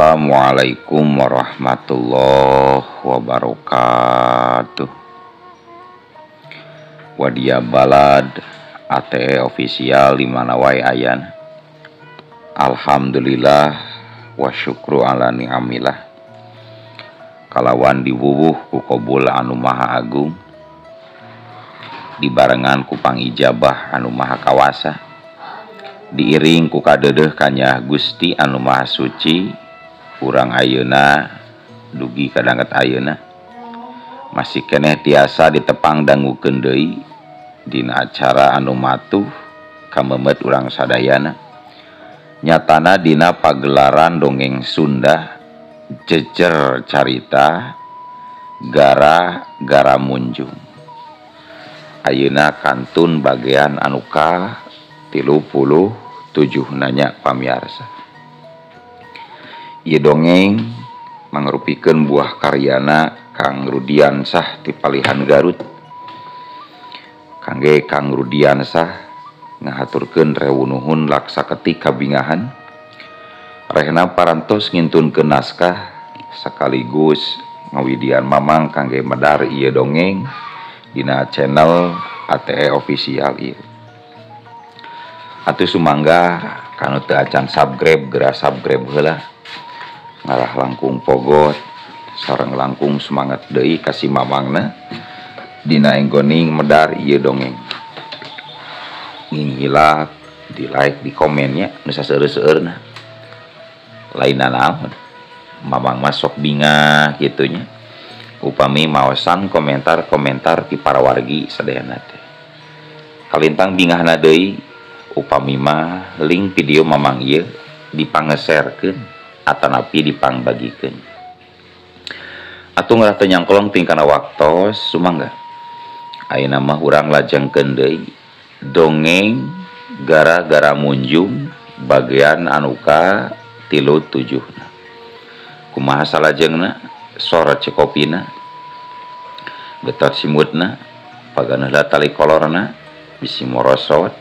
Assalamualaikum warahmatullahi wabarakatuh. Wadia Balad ATE Official di mana wae ayana. Alhamdulillah wa syukru ala ni'amillah. Kalawan diwuwuh ku qabul anu maha agung, dibarengan ku pangijabah anu maha kawasa, diiring ku kadeudeuh kanyah Gusti anu maha suci. Urang ayeuna dugi kadanget ayeuna masih keneh tiasa ditepang dangukeun deui dina acara anu matuh kamemet urang sadayana, nyatana dina pagelaran dongeng Sunda jejer carita gara-gara munjung. Ayeuna kantun bagian anu ka 37 nanya pamiarsa. Ieu dongeng mangrupikeun buah karyana Kang Rudiansah ti Palihan Garut. Kangge Kang Rudiansah ngahaturkeun rewu nuhun laksa ketik kabingahan. Rehna parantos ngintunkeun naskah sekaligus ngawidian mamang kangge medar ieu dongeng dina channel ATE Official ieu. Atuh sumangga kanu teu acan subscribe geura subscribe heula. Ngarah langkung pogot sareng langkung semangat deui ka si mamangna dina enggoning medar ieu dongeng. Nginghilap, di like, di komennya nu saseueur-seueurna. Lain naon, mamang mah sok bingah kitu nya. Upami maosan komentar-komentar ti para wargi sadayana teh. Kalintang bingahna deui upami mah link video mamang ieu dipangeserkeun atanapi dipangbagikeun. Atuh ngarah teu nyangkolong tingkana waktos sumangga. Ayeuna mah urang lajengkeun deui dongeng gara-gara munjung bagian anu ka 37. Kumaha salajengna? Sorot cekopina, betot simutna, paganeula tali kolorna, bisi morosot,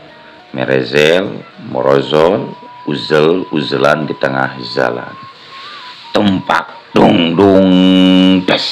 merezel, morozol, uzel uzelan di tengah jalan. Tumpak dung dung des.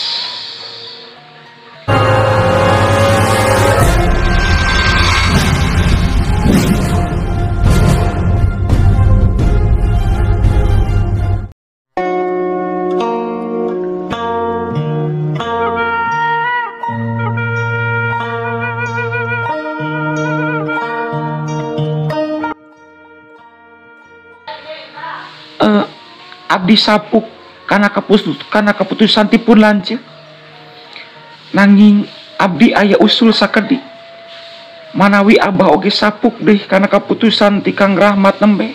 Abdi sapuk kana keputusan tipun lanceuk. Nanging abdi aya usul sakedik. Manawi abah oge sapuk deh kana keputusan ti Kang Rahmat nembe.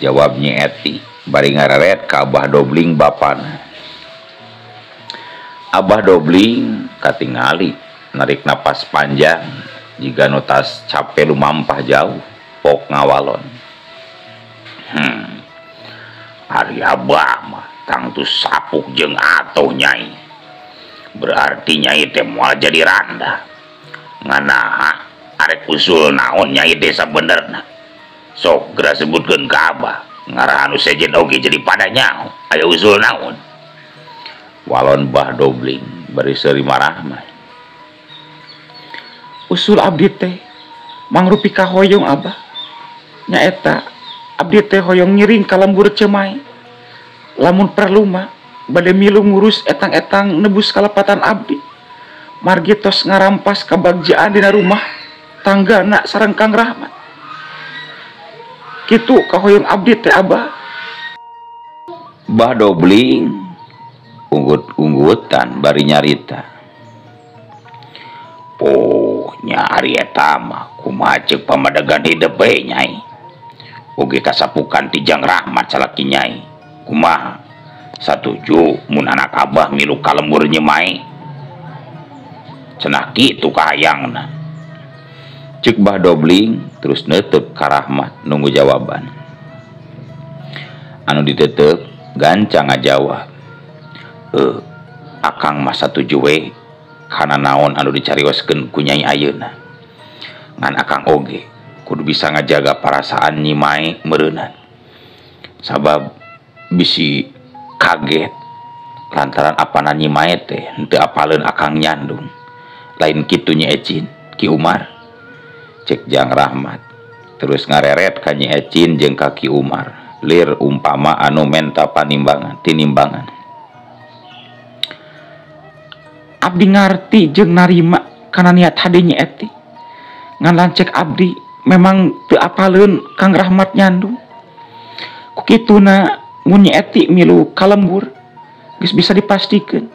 Jawab Nyi Eti bari ngareret ka Abah Dobling bapana. Abah Dobling katingali narik napas panjang jiga nu tas cape lumampah jauh pok ngawalon. Ari abah mah tangtu sapuk jeung atuh nyai. Berarti nyai teh moal jadi randa. Nganaha arek usul naon nyai teh sabenerna. Sok geura sebutkeun ka abah, ngarah anu sejen oge jadi pada nyaho aya usul naon. Walon Bah Dobling bari seuri marah mah. Usul abdi teh mangrupi kahoyong abah. Nyaeta abdi teh hoyong ngiring ka lembur Cemai. Lamun perlu mah bade milu ngurus etang-etang nebus kalepatan abdi. Margi tos ngarampas kabagjaan dina rumah tanggana sareng Kang Rahmat. Kitu kahoyong abdi teh abah. Bah Dobling unggut-unggutan bari nyarita. Oh, nya ari eta mah kumaha ceuk pamadegan hidep we nyai. Oge kasapukan ti Jang Rahmat salaki nyai. Kumaha satuju mun anak abah milu ka lembur Nyemai. Cenah kitu kahayangna. Ceuk Bah Dobling terus neuteuk ka Rahmat nunggu jawaban. Anu diteuteup gancang ngajawab. Akang mah satuju we kana naon anu dicarioskeun ku nyai ayeuna. Ngan akang oge kudu bisa ngajaga perasaan Nyi Mae meureunnan. Sabab Bisi kaget lantaran apana Nyi Mae teh henteu apaleun akang nyandung. Lain kitu Nyi Ecin, Ki Umar. Cek Jang Rahmat terus ngareret ka Nyi Ecin jeung ka Ki Umar. Lir umpama anu menta panimbangan tinimbangan. Abdi ngarti jeung narima kana niat hade Nyi Eti. Ngan lancek abdi memang teu apaleun Kang Rahmat nyandung. Ku kituna mun Nyi Eti milu ka lembur geus bisa dipastikeun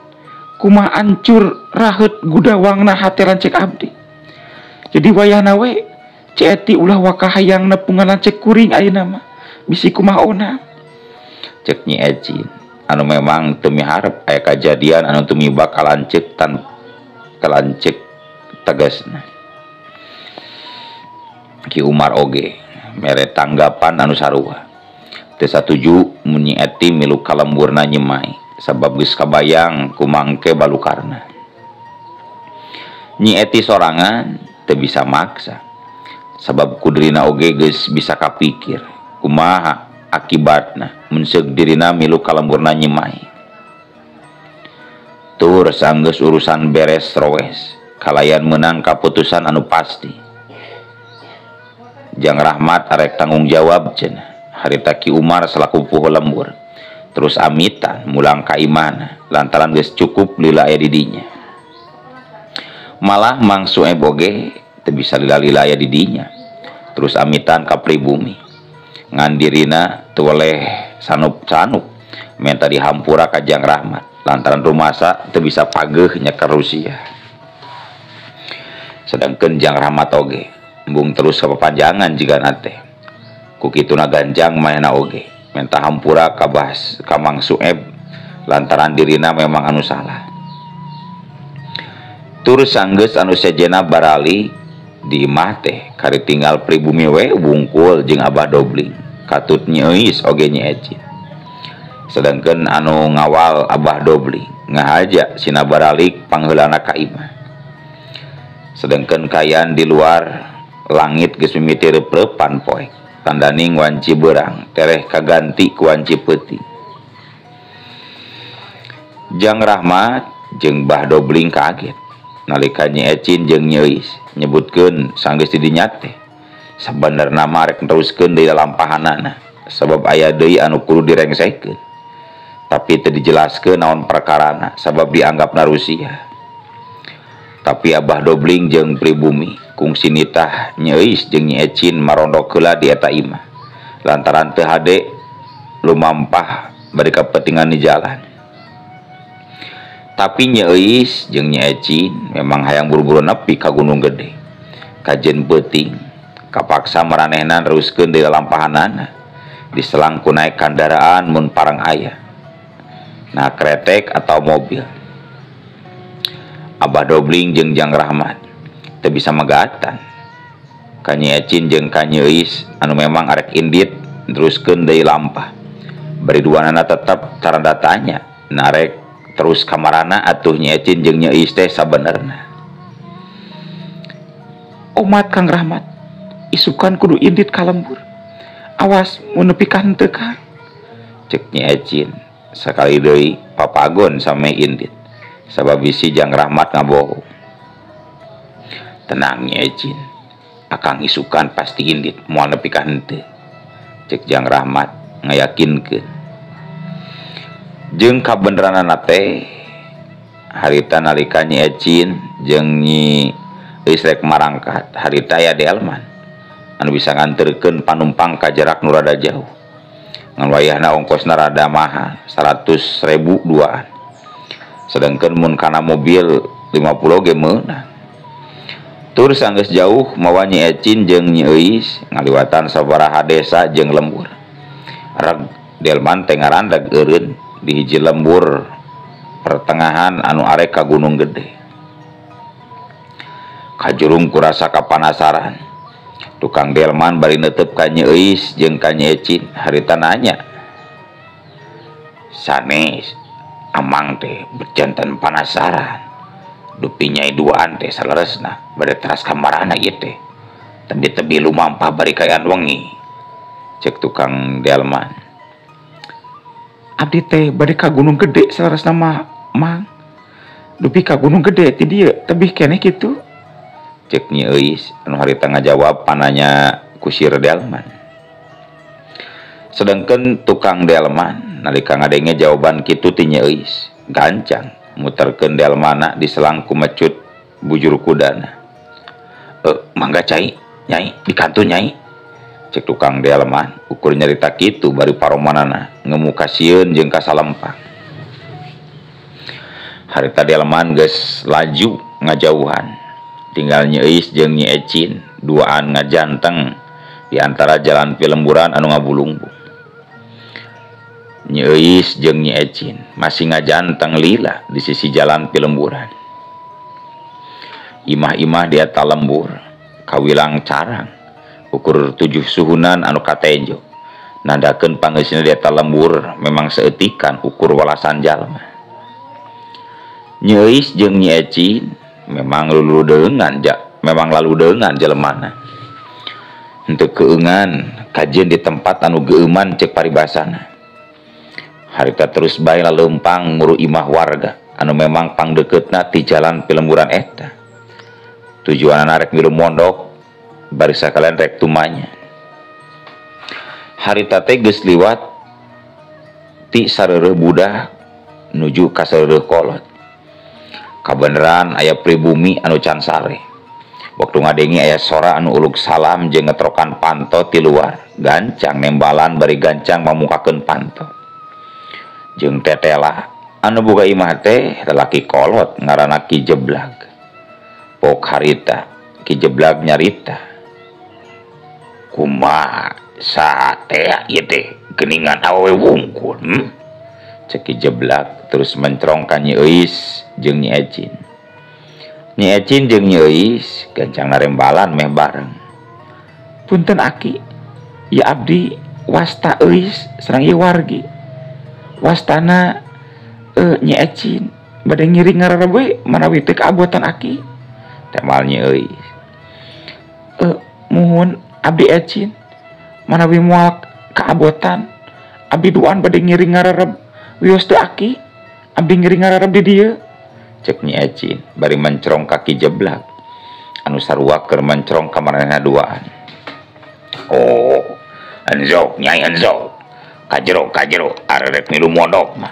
kumaha ancur raheut gudawangna hate lancek abdi. Jadi wayahna we Ci Eti ulah waka hayang nepungan lancek kuring ayeuna mah bisi kumaha ona. Cek Nyi Ecin anu memang teu miharep aya kajadian anu teu mibak ka lanceuk tan ka lanceuk tegasna. Ki Umar oge mere tanggapan anu sarua. Teu satuju mun Nyi Eti milu ka lemburna Nyi Mai sabab geus kabayang kumangke balukarna. Nyi Eti sorangan teu bisa maksa sabab kudrina oge geus bisa kapikir kumaha akibatna mun seug dirina milu ka lemburna Nyi Mai. Tur sanggeus urusan beres rowes kalayan meunang kaputusan anu pasti. Jang Rahmat arek tanggung jawab cenah harita Ki Umar selaku puhu lembur. Terus amitan mulang ka imahna lantaran geus cukup lila aya di dinya. Malah Mang Sueb oge teu bisa lila-lila aya di dinya. Terus amitan ka pribumi. Ngan dirina teu weleh sanup-sanup menta dihampura ka Jang Rahmat lantaran rumasa teu bisa pageuh nyeker Rusia. Sedangkeun Jang Rahmat oge embung terus kapapanjangan jigana teh. Ku kituna ganjang manehna oge menta hampura ka Bahas ka Mang Sueb lantaran dirina memang anu salah. Tur sanggeus anu sejena barali di imah teh kari tinggal pribumi we bungkul jeung Abah Dobling katut Nyi Euis oge Nyi Ecin. Sedangkeun anu ngawal Abah Dobling ngahaja sina baralik pangheulana ka imah. Sedangkeun kayan di luar langit geus mimiti reup-reupan poek tandaning wanci beurang tereh kaganti ku wanci peuting. Jang Rahmat jeung Bah Dobling kaget nalika Nyi Ecin jeung Nyi Euis nyebutkeun sanggeus di dinya teh sabenerna mah rek neruskeun deui lalampahanana sabab aya deui anu kudu direngsekeun tapi teu dijelaskeun naon perkarana sabab dianggapna Rusia. Tapi Abah Dobling jeung pribumi kungsi nitah Nyi Euis jeung Nyi Ecin marondok heula di eta imah lantaran teu hade lumampah bari kapentingan di jalan. Tapi Nyi Euis jeung Nyi Ecin memang hayang buru-buru nepi ka Gunung Gede. Kajen peuting kapaksa maranehna neruskeun deui lalampahanana diselang ku naek kandaraan mun parang aya. Nah kretek atau mobil. Abah Dobling jeung Jang Rahmat teu bisa megatan ka Nyi Ecin jeung ka Nyi Euis anu memang arek indit neruskeun deui lampah. Bari duanana tetep taranda tanya narek terus kamarana atuh Nyi Ecin jeung Nyi Euis teh sabenerna. Omat Kang Rahmat isukan kudu indit ka lembur. Awas mun nepi ka henteu Kang. Cek Nyi Ecin sakali deui papagon same indit sabab bisi Jang Rahmat ngabohong. Tenang Nyi Ecin, akang isukan pasti indit moal nepi ka henteu. Cek Jang Rahmat ngayakinkeun. Jeung kabeneranana teh harita nalika Nyi Ecin jeung Nyi Euis rek marangkat harita aya delman anu bisa nganterkeun panumpang ka jarak nu rada jauh. Ngan wayahna ongkosna rada mahal 100.000 duaan. Sedangkeun mun kana mobil 50 ge meunang. Tur sanggeus jauh mawa Nyi Ecin jeung Nyi Euis ngaliwatan sabaraha desa jeung lembur. Reg delman teh ngarandag eureun di hiji lembur pertengahan anu arek ka Gunung Gede. Kajurung kurasa kapanasaran. Tukang delman bari neuteub ka Nyi Euis jeung ka Nyi Ecin harita nanya. Sanes amang teh berjantan panasaran. Dupi nyai duaan teh saleresna bade teras kamarana ieu teh. Tebi-tebi lumampah bari kaayaan wengi. Cek tukang delman. Abdi teh bade ka Gunung Gede saleresna mah Mang. Dupi ka Gunung Gede ti dieu tebih keneh kitu. Cek Nyi Euis anu harita ngajawab pananya kusir delman. Sedangkan tukang delman nalika ngadenge jawaban kitu ti Nyi Euis, gancang muterkeun delmana diselang ku mecut bujur kudana. Mangga cai, nyai, dikantun nyai. Cek tukang delman ukur nyarita kitu bari paromanana ngemuka sieun jeung kasalempang. Harita delman geus laju ngajauhan. Tinggal Nyi Euis jeung Nyi Ecin duaan ngajanteng di antara jalan pilemburan anu ngabulungbung. Nyi Euis jeung Nyi Ecin masih ngajanteng lila di sisi jalan pilemburan. Imah-imah di eta lembur kawilang carang ukur 7 suhunan anu katenjo nandakeun pangeusina di eta lembur memang seetikan ukur walasan jalma. Nyi Euis jeung Nyi Ecin memang lalu deungan jelemana. Henteu keungan kajeun di tempat anu geuman cek paribasana. Harita terus bae laleumpang muru imah warga anu memang pangdekeutna ti jalan pilemburan eta. Tujuanana rek milu mondok bari sakalian rek tumanya. Harita teh geus liwat ti sareureuh budak nuju ka sareureuh kolot. Kabeneran aya pribumi anu can sare. Waktu ngadengi aya sora anu uluk salam jeung ngetrokan panto ti luar. Gancang nembalan bari gancang mamukakeun panto. Jeung tetela anu boga imah teh lalaki kolot ngaranna Ki Jeblag. Pok harita Ki Jeblag nyarita. Kumaha satea ieu teh geuningan awewe wungkul. Cek Ki Jeblag terus mencrong ka Nyi Euis jeung Nyi Ecin. Nyi Ecin jeung Nyi Euis gancang narembalan meh bareng. Punten aki, ya abdi wasta Euis sareng ieu wargi. Wastana Nyi Ecin bade ngiring ngarareb we manawi teu kaabotan aki. Temal Nyi Euis. Muhun abdi Ecin manawi moal kaabotan abdi duaan bade ngiring ngarareb wios teu aki, abdi ngiring ngarareb di dieu. Cek Nyi Ecin bari mencrong ka Ki Jeblag anu sarua keur mencrong ka maranehna duaan. Oh, enzok nyai enzok. Kajero kajero arek milu mondok mah.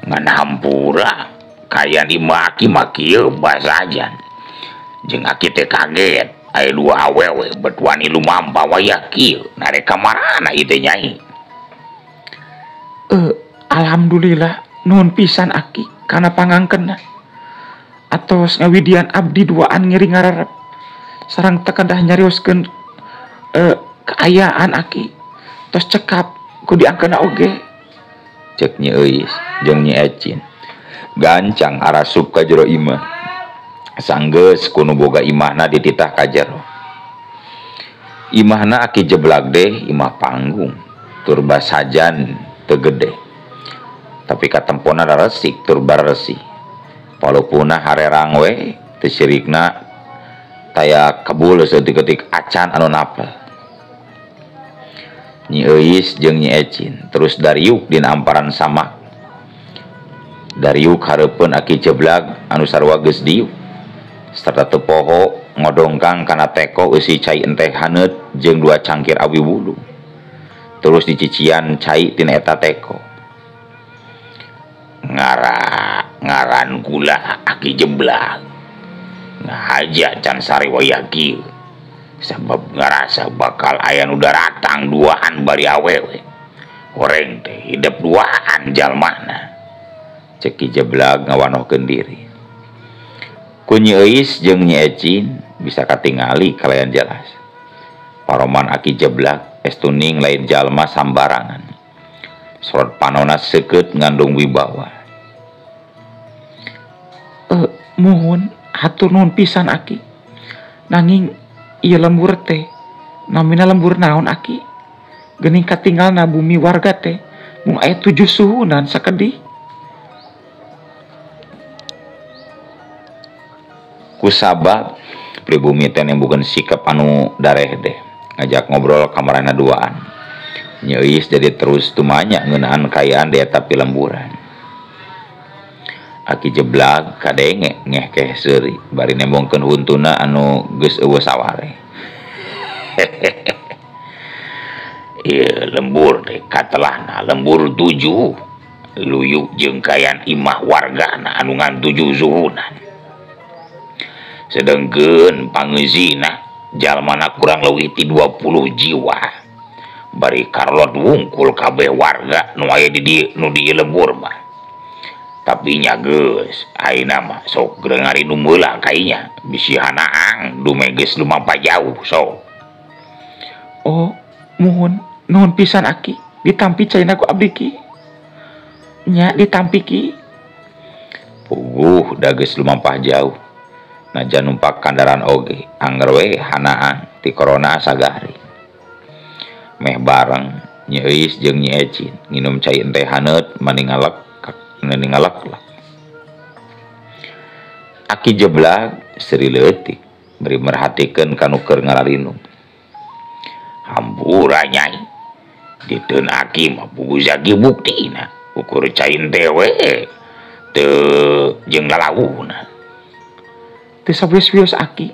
Ngan hampura kayan imah aki mah kieu basajan. Jeung aki teh kaget aya dua awewe betuan lumampa wayah kieu narek ka marana ieu teh nyai. Alhamdulillah nuhun pisan aki kana pangangkenna. Atos ngawidian abdi duaan ngiring ngararep sareng teu kedah nyarioskeun kaayaan aki. Tos cekap ku diangkeunna oge. Cek Nyi Euis jeung Nyi Ecin gancang arasup ka jero imah. Sanggeus ku nu boga imahna dititah ka jero. Imahna Aki Jeblag deh imah panggung tur basajan teu gede. Tapi katempona resik tur baresih. Palupuna harerang we teu sirikna taya kebul saeutik-eutik acan anu napel. Nyi Euis jeung Nyi Ecin terus dariuk dina amparan samak. Dariuk hareupeun Aki Jeblag anu sarua geus diuk. Sarta teu poho ngodongkang kana teko eusi cai enteh haneut jeung 2 cangkir awi wulung. Terus dicician cai tina eta teko. Ngaran gula Aki Jeblag. Ngahaja can sare wayah kieu. Sabab ngarasa bakal aya nu daratang duaan bari awewe. Horeng teh hidep duaan jalmana. Cek Ki Jeblag ngawanohkeun diri. Ku Nyi Euis jeung Nyi Ecin bisa katingali kalayan jelas. Paroman Aki Jeblag estuning lain jalma sambarangan. Sorot panona seukeut ngandung wibawa. Muhun hatur nuhun pisan aki. Nanging ieu lembur teh namina lembur naon aki? Geuning katinggalna bumi warga teh mung aya 7 suhunan sakedih. Kusabab pribumi teh nembukeun sikap anu dareh deh ngajak ngobrol ka maranehna duaan. Nyi Euis jadi terus tumanya ngeunaan kaayaan di eta pilemburan. Aki Jeblag kadenge ngehkeh seuri bari nembongkeun huntuna anu geus eueuh saware. Ieu lembur teh katelahna lembur 7 luyu jeung kaayaan imah wargana anu ngan 7 suhunan. Sedengkeun pangeuzina jalmana kurang leuwih ti 20 jiwa. Bari karlot wungkul kabeh warga nu aya di dieu nu di lembur mah. Tapi nya geus ayeuna mah sok ngari nu meula kainya bisi hanaang dume geus lumampah jauh sok. Oh, muhun nuhun pisan aki ditampi caina ku abdi ki. Nya ditampi ki. Puguh da geus lumampah jauh. Najan numpak kandaran oge angger we hanaang ti corona sagari. Meh bareng Nyi Euis jeung Nyi Ecin nginum cai teh haneut maningalek lah. Aki Jeblag seuri leutik bari merhatikeun ka nu keur ngararinum. Hampura nyai diteun aki mah puguh jagi buktina ukur cai teh we teu jeung lalawuna. Teu sawios-wios aki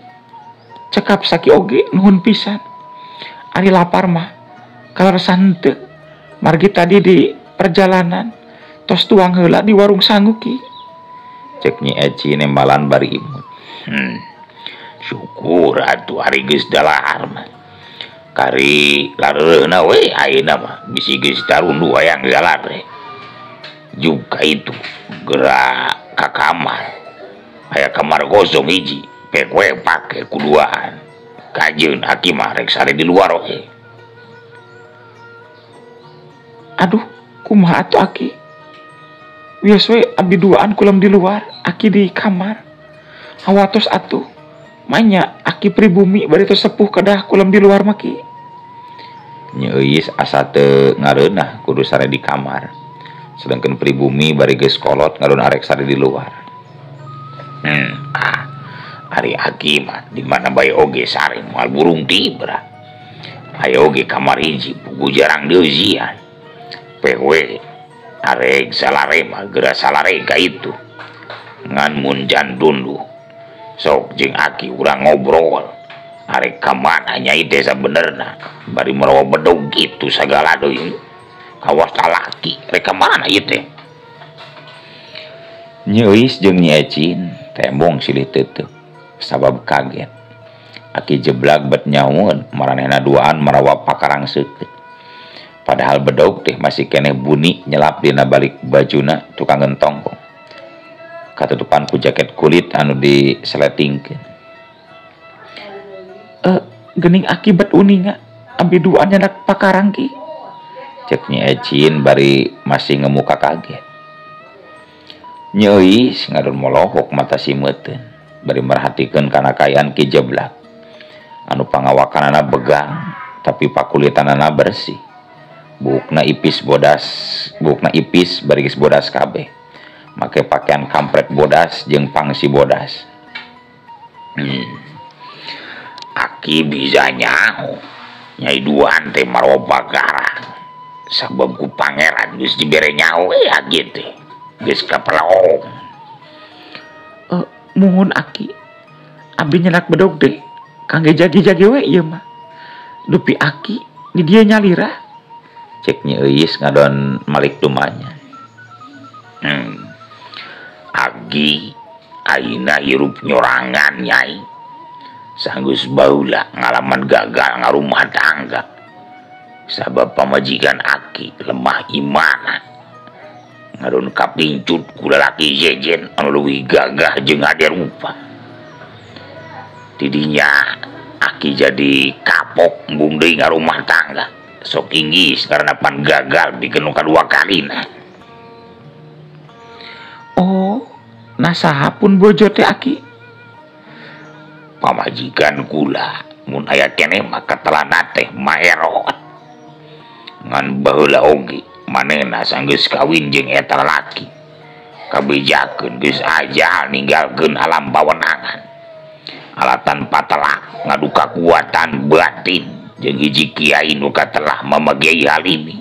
cekap saki oge nuhun pisan. Ari lapar mah kaleresan henteu margi tadi di perjalanan tos tuang heula di warung sangu ki. Cek Nyi Eci nembalan bari imut. Syukur atuh ari geus dalahar mah. Kari lareureuna we ayeuna mah bisi geus tarunduh hayang salare. Juga itu gerak ka kamar. Aya kamar kosong hiji, pek we pake kuduaan. Kajeun aki mah rek sare di luar we. Aduh, kumaha atuh aki? Wios we abdi duaan kulem di luar, aki di kamar. Hawatos atuh. Manya aki pribumi bari tos sepuh kedah kulem di luar mah ki. Nyi Euis asa teu ngareunah kudu sare di kamar. Sedangkan pribumi bari geus kolot ngadon arek sare di luar. Ari aki mah di mana bae oge sare moal burung tibra. Aya oge kamar hiji puguh jarang deusian. PW arek salare mah geura salare ka itu. Ngan mun jan dunduh sok jeung aki urang ngobrol. Arek ka mana nyai teh sabenerna bari marawa bedog kitu sagala deui. Kawas talaki rek ka mana ieu teh? Nyi Euis jeung Nyi Ecin tembong silih teuteuk sabab kaget. Aki Jeblag bet nyaun maranehna duaan marawa pakarang seukeut. Padahal bedog teh masih keneh buni nyelap dina balik bajuna tukang ngentongkong. Katutupan ku jaket kulit anu diseletingkeun. Geuning aki bet uninga abdi duaan nyandak pakarang ki. Cek Nyi Ecin bari masih ngemuka kaget. Nyi Euis ngadon molohok mata simeuteun bari merhatikeun kana kaayaan Ki Jeblag. Anu pangawakanana begang tapi pakulitanana bersih. Buukna ipis bodas, buukna ipis bari geus bodas kabeh. Make pakaian kampret bodas jeung pangsi bodas. Aki bisa nyaho nyai duaan teh marawa bagarang. Sabab ku pangeran geus dibere nyaho we aki teh. Geus kapelaong. Muhun aki. Abdi nyenak bedog deh. Kangge jagi-jagi we ieu mah. Dupi aki di dieu nyalira. Cek Nyi Euis ngadon malik tumanya. Aki ayeuna hirup nyorangan nyai. Sanggeus baheula ngalaman gagal ngarumah tangga. Sabab pamajikan aki lemah imana. Ngadon kapincut ku lalaki jejen anu leuwih gagah jeung ade rupa. Tidinya aki jadi kapok embung deui ngarumah tangga. Sok inggis karena pan gagal bikin nu kadua kalina. Oh, nah saha pun bojo teh aki? Pamajikan kula mun aya keneh mah katelana teh maerot. Ngan baheula oge manehna sanggeus kawin jeung eta lalaki. Kabejakeun geus aja ninggalkeun alam pawenangan. Alatan patelak ngadu kakuatan batin. Jeung hiji kiai nu katelah Mama Kiai Halimi.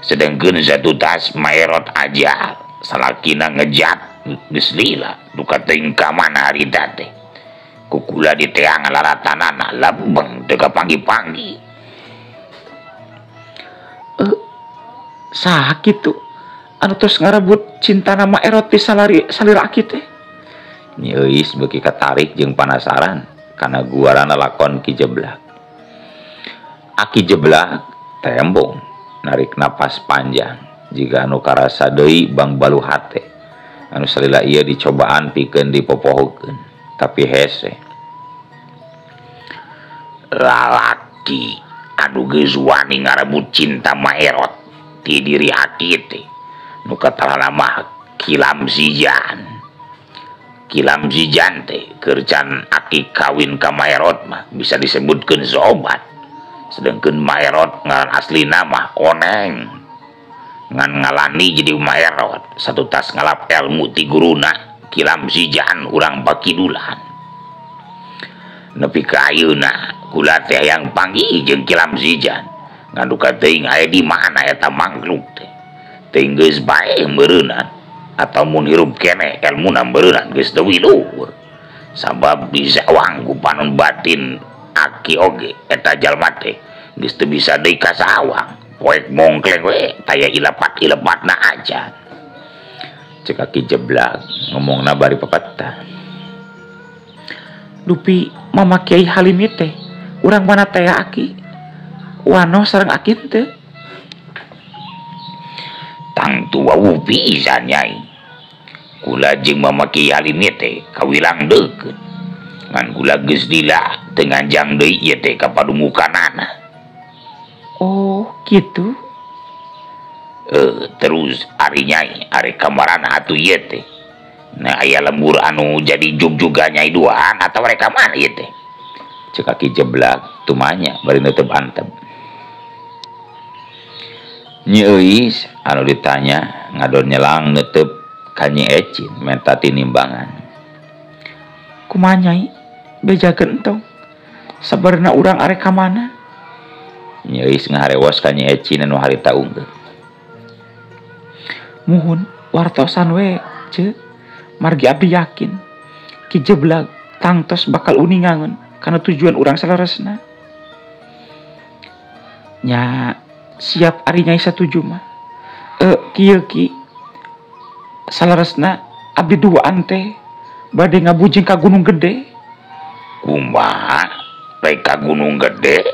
Sedengkeun satutas Maerot aja salakina ngejat geus lila duka teuing ka mana harita teh. Kukula diteang laratanana lembeng teu kapanggih-panggih. Saha kitu anu tos ngarebut cintana Maerot ti salira aki teh? Nyi Euis beuki katarik jeung panasaran kana guarana lakon Ki Jeblak. Aki Jeblak tembong narik napas panjang jiga anu karasa deui bangbalu hate anu salila ieu dicobaan pikeun dipopohokeun tapi hese. Lalaki anu geus wani ngarebut cinta Maerot ti diri aki teh nu katalana mah Kilam Zijan. Kilam Zijan teh keur can aki kawin ka Maerot mah bisa disebutkeun sobat. Sedengkeun Maerot ngaran aslina mah Oneng. Ngan ngalani jadi Maerot satutas ngalap ilmu ti guruna Kilam Zijan urang Pakidulan. Nepi ka ayeuna kula teh hayang panggih jeung Kilam Zijan. Ngan duka teuing aya di mana eta mangkluk teh. Teuing geus bae meureunnan atau mun hirup keneh elmuna meureunnan geus leuwih luhur. Sabab disawang ku panon batin aki oge eta jalma teh geus teu bisa deui ka sawang. Poek mongkleng we taya ilepat-ilepatna aja. Cek Aki Jeblak ngomongna bari papatah. Dupi Mama Kiai Halimi teh urang mana teh aki? Wano sareng aki teh? Tangtu wawuh pisan nyai. Kula jeung Mama Kiai Halimi teh kawilang deukeut. Ngan kula geus lila teu nganjang deui ieu teh ka padumukanana. Oh, kitu. Terus ari nyai ari kamarana atuh ieu teh. Nah aya lembur anu jadi jug-juga nyai duaan atawa rek ka mana ieu teh? Cek Aki Jeblak tumanya bari neuteub antep. Nyi Euis anu ditanya ngadon nyelang neuteub ka Nyi Ecin menta tinimbangan. Kumaha nyai? Bejakeun entong. Sabarna urang arek ka mana? Nyi Euis ngaharewos ka Nyi Ecin anu harita unggeuh. Muhun wartosan we, ce. Margi abdi yakin Ki Jeblak tangtos bakal uningangeun kana tujuan urang saleresna. Nya siap ari nyai satuju mah. Kieu ki saleresna abdi duaan teh bade ngabujing ka Gunung Gede. Kumaha rek ka Gunung Gede?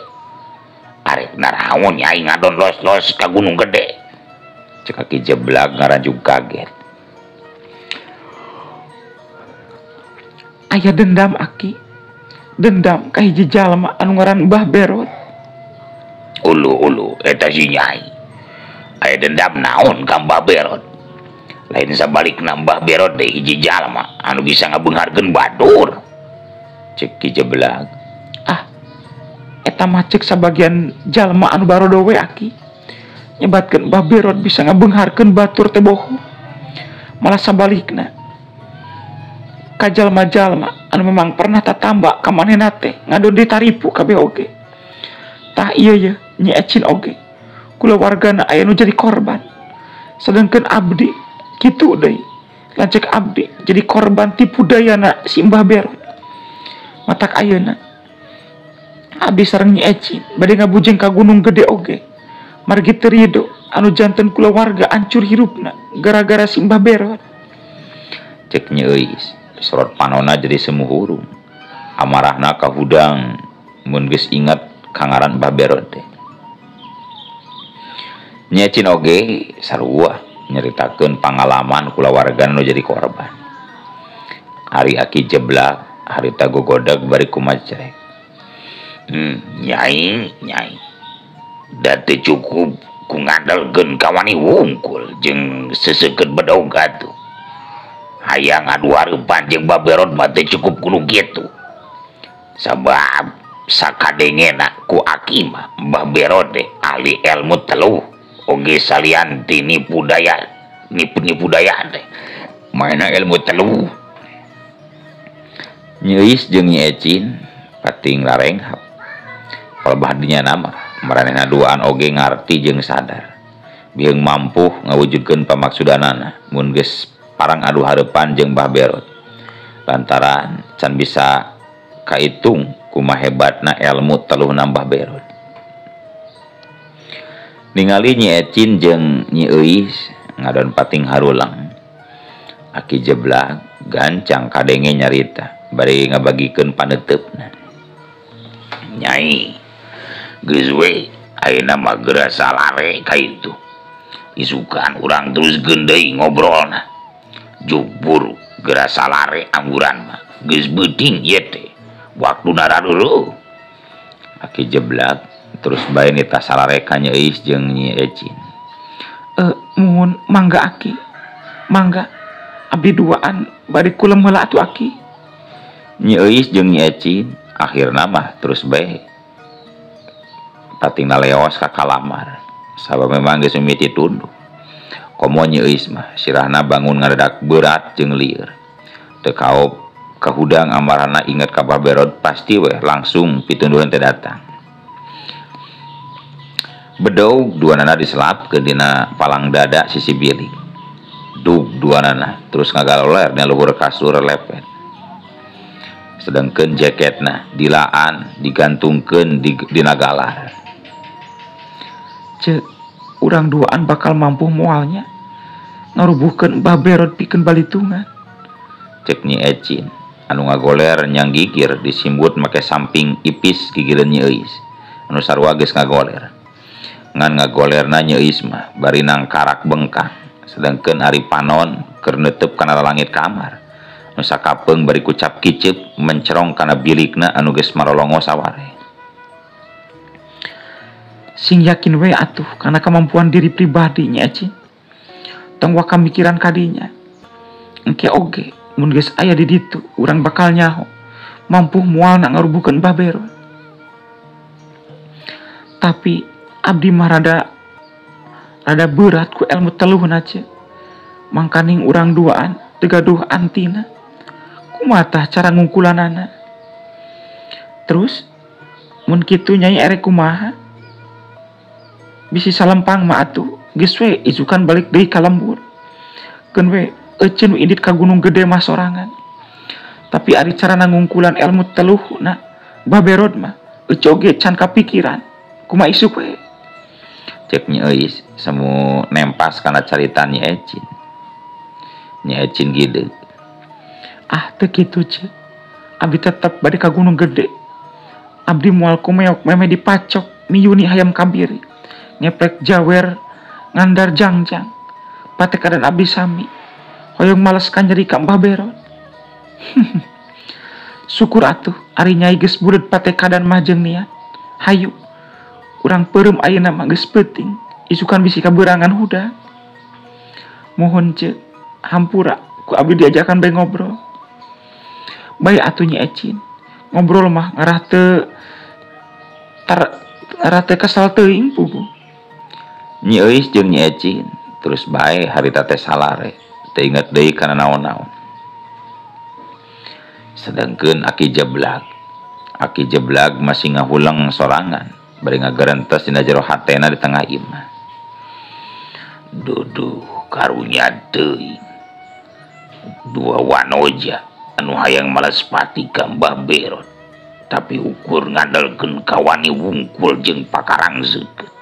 Arek naraon nyai ngadon los-los ka Gunung Gede? Cek Aki Jeblak ngaranjug kaget. Aya dendam aki. Dendam ka hiji jalma anu ngaran Mbah Berot. Ulu-ulu eta si nyai. Aya dendam naon ka Mbah Berot? Lain sabalikna Mbah Berot teh hiji jalma anu bisa ngabeungharkeun batur. Cek Ki Jeblak. Ah, eta mah cek sabagian jalma anu barodo we aki. Nyebatkeun Mbah Berot bisa ngabeungharkeun batur teh bohong. Malah sabalikna ka jalma-jalma anu memang pernah tatamba ka manehna teh ngadon ditaripu kabeh oge. Tah ieu ye Nyi Ecin oge. Kulawargana aya nu jadi korban. Sedengkeun abdi kitu deui. Lanceuk abdi jadi korban tipu dayana si Mbah Berot. Matak ayeuna abdi sareng Nyi Ecin bade ngabujeng ka Gunung Gede oge. Margi teu rido anu janten kulawarga ancur hirupna gara-gara si Mbah Berot. Cek Nyi Euis sorot panona jadi semu hurung. Amarahna kahudang mun geus inget ka ngaran Mbah Berot teh. Nyi Ecin oge sarua nyaritakeun pangalaman kulawarga nu jadi korban. Ari Aki Jeblak harita gogodag bari kumacrek. Nyai, nyai. Da teu cukup ku ngandelkeun ka wani wungkul jeung seseukeut bedog atuh. Hayang adu hareupan jeung Mbah Berot mah teu cukup kudu kitu. Sabab sakadengena ku aki mah Mbah Berot teh ahli ilmu teluh oge salian ti nipu daya, nipu-nipu daya teh. Maena ilmu teluh. Nyi Euis jeung Nyi Ecin pating larenghap. Palebah dinya nama maranehna duaan oge ngarti jeung sadar. Bieung mampu ngawujudkeun pamaksudanana mun geus parang adu hareupan jeung Mbah Berot. Lantaran can bisa kaitung kumaha hebatna ilmu teluhna Mbah Berot. Ningali Nyi Ecin jeung Nyi Euis ngadon pating harulang. Aki Jeblak gancang kadenge nyarita bari ngabagikeun paneuteup-na. Nyai geus we ayeuna mah geura salare ka itu. Isukan urang terus deui ngobrolna. Jubur geura salare angguran mah geus beuting ieu teh. Waktuna rareureun. Aki Jeblak terus bae nitah salare ka Nyi Euis jeung Nyi Ecin. Muhun mangga Aki. Mangga abdi duaan bari kulem heula atuh Aki. Nyi Euis jeung Nyi Ecin akhirna mah terus bae patingna leos ka kalamar. Sabab memang geus mimiti tunduk. Komo Nyi Euis mah sirahna bangun ngadadak berat jeung lieur. Teu kaop kahudang amarahna inget ka Mbah Berot pasti weh langsung pitunduhan teh datang. Bedog duanana diselapkeun dina palang dada sisi bilik. Dug duanana terus ngagaloler dina luhur kasur lepet. Sedengkeun jaketna dilaan digantungkeun dina galar. Ceuk urang duaan bakal mampu moalnya ngarubuhkeun Mbah Berot pikeun balitungan. Cek Nyi Ecin anu ngagoler nyang gigir disimbut make samping ipis gigireun Nyi Euis anu sarua geus ngagoler. Ngan ngagolerna Nyi Euis mah bari nangkarak bengkang sedengkeun ari panon keur neuteub kana langit kamar nu sakapeung bari kucap kiceup mencerong kana bilikna anu geus marolongo saware. Sing yakin we atuh kana kemampuan diri pribadi Nyi Ecin. Tong waka mikiran kadinya. Engke oge mun geus aya di ditu urang bakal nyaho mampu moal na ngarubuhkeun Mbah Berot. Tapi abdi mah rada berat ku ilmu teluhna ce. Mangkaning urang duaan teu gaduh antina. Kumaha tah cara ngungkulanana? Terus mun kitu Nyai erek kumaha? Bisi salempang mah atuh geus we isukan balik deui ka lembur. Keun we euceun indit ka Gunung Gede mah sorangan. Tapi ari carana ngungkulan ilmu teluhna Mbah Berot mah euce oge can kapikiran. Kumaha isuk we? Cek Nyi Euis semu nempas kana carita Nyi Ecin. Nyi Ecin gideg. Ah teu kitu ce. Abdi tetep bade ka Gunung Gede. Abdi moal kumeok meme dipacok miyuni hayam kabiri. Ngeplek jawer ngandar jangjang. Patekadan abdi sami. Hoyong males kanyeri ka Mbah Berot. Syukur atuh ari Nyai geus buleud patekadan mah jeung niat. Hayu urang peureum ayeuna mah geus peuting. Isukan bisi kabeurangan hudang. Mohon ce hampura ku abdi diajakan bae ngobrol. Bae atuh Nyi Ecin. Ngobrol mah ngarah teu ngarah teu kesal teuing puguh. Nyi Euis jeung Nyi Ecin terus bae harita teh salare teu inget deui kana naon-naon. Sedengkeun Aki Jeblak masih ngahuleng sorangan bari ngagerentes dina jero hatena di tengah imah. Duduh karunya teuing. Dua wanoja anu hayang males pati ka Mbah Berot tapi ukur ngandelkeun kawani wungkul jeung pakarang seukeut.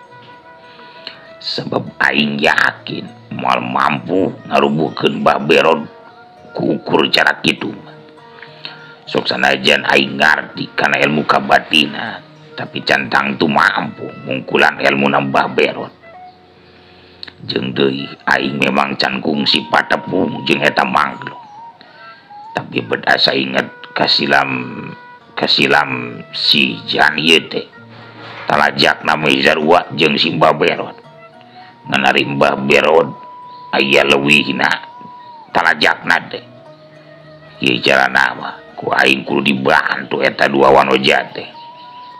Sebab aing yakin moal mampu ngarubuhkeun Mbah Berot ku ukur cara kitu. Sok sanajan aing ngarti kana ilmu kabatina tapi can tangtu mampu ngungkulan ilmu Mbah Berot. Jeung deui aing memang can kungsi patepung jeung eta mangkluk. Tapi bed asa inget kasilam si Jan ieu teh. Talajakna mah sarua jeung si Mbah Berot. Ngan ari Mbah Berot aya leuwihna talajakna teh. Ieu carana mah ku aing kudu dibantu eta dua wanoja teh.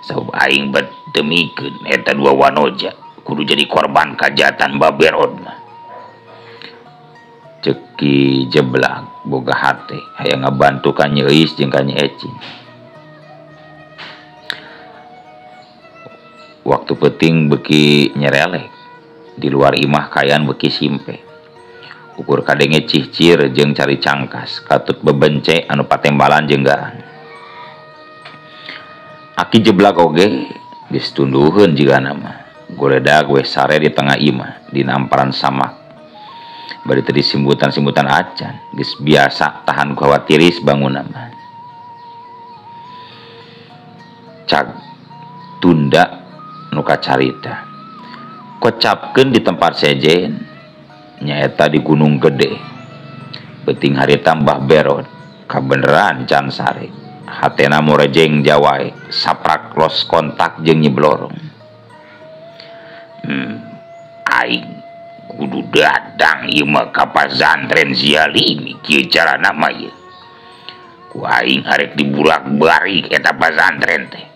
Sabab aing bet temikeun eta dua wanoja kudu jadi korban kajahatan Mbah Berot mah. Cek Ki Jeblak boga hate hayang ngabantu ka Nyi Euis jeung ka Nyi Ecin. Waktu peuting beuki nyerelek di luar imah kayan beuki simpe. Ukur kadenge cihcir jeung cari cangkas katut bebence anu patembalan jeung garang. Aki jeblak oge geus tunduheun jigana mah. Goledag we sare di tengah imah dina amparan samak. Bari teu disimbutan-simbutan acan, geus biasa tahan ku hawa tiris bangunna mah. Cag tunda nu kacarita. Kocapkeun di tempat sejen nyaeta di Gunung Gede. Peuting harita Mbah Berod kabeneran can sare. Hatena morejeng jawae saprak los kontak jeung Nyi Blorong. Aing kudu dadang ieu mah ka pasantren Sialimi kieu carana mah ieu. Ku aing arek dibulak-balik eta pasantren teh.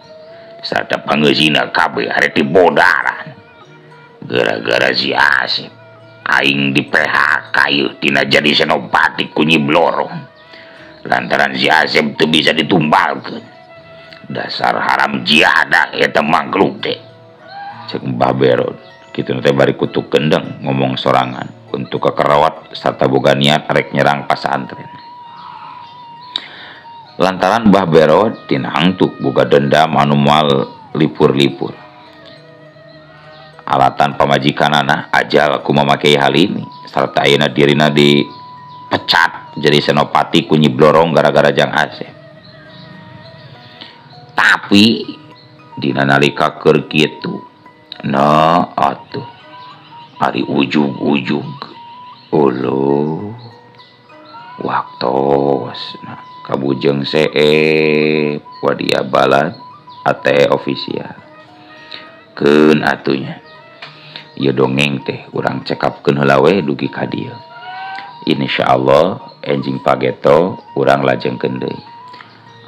Sarta pangeusina kabeh arek dibodaran. Gara-gara si Asep aing di PHK ieu tina jadi senopati ku Nyi Blorong. Lantaran si Asep teu bisa ditumbalkeun. Dasar haram jiadah eta mangkluk teh. Cek Mbah Berod kitu teh bari kutu kendeng ngomong sorangan untuk kekerawat sarta boga niat arek nyerang pasantren. Lantaran Mbah Berod tina angtuk boga dendam anu moal lipur-lipur. Alatan pamajikanana ajal ku Mama Kiai Halimi sarta ayeuna dirina dipecat jadi senopati ku Nyi Blorong gara-gara Jang Asep. Tapi dina nalika keur kitu nah atuh ari ujug-ujug uluh waktos nah kabujeng seep wadia balad ATE official keun atunya ieu dongeng teh urang cekapkeun heula we dugi ka dieu. Insyaallah enjing pageto urang lajengkeun deui.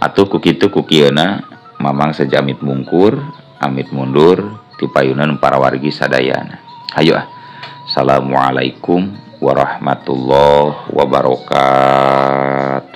Atuh ku kitu ku kieuna mamang sejamit mungkur amit mundur ti payunan para wargi sadayana. Hayu ah. Assalamualaikum warahmatullahi wabarakatuh.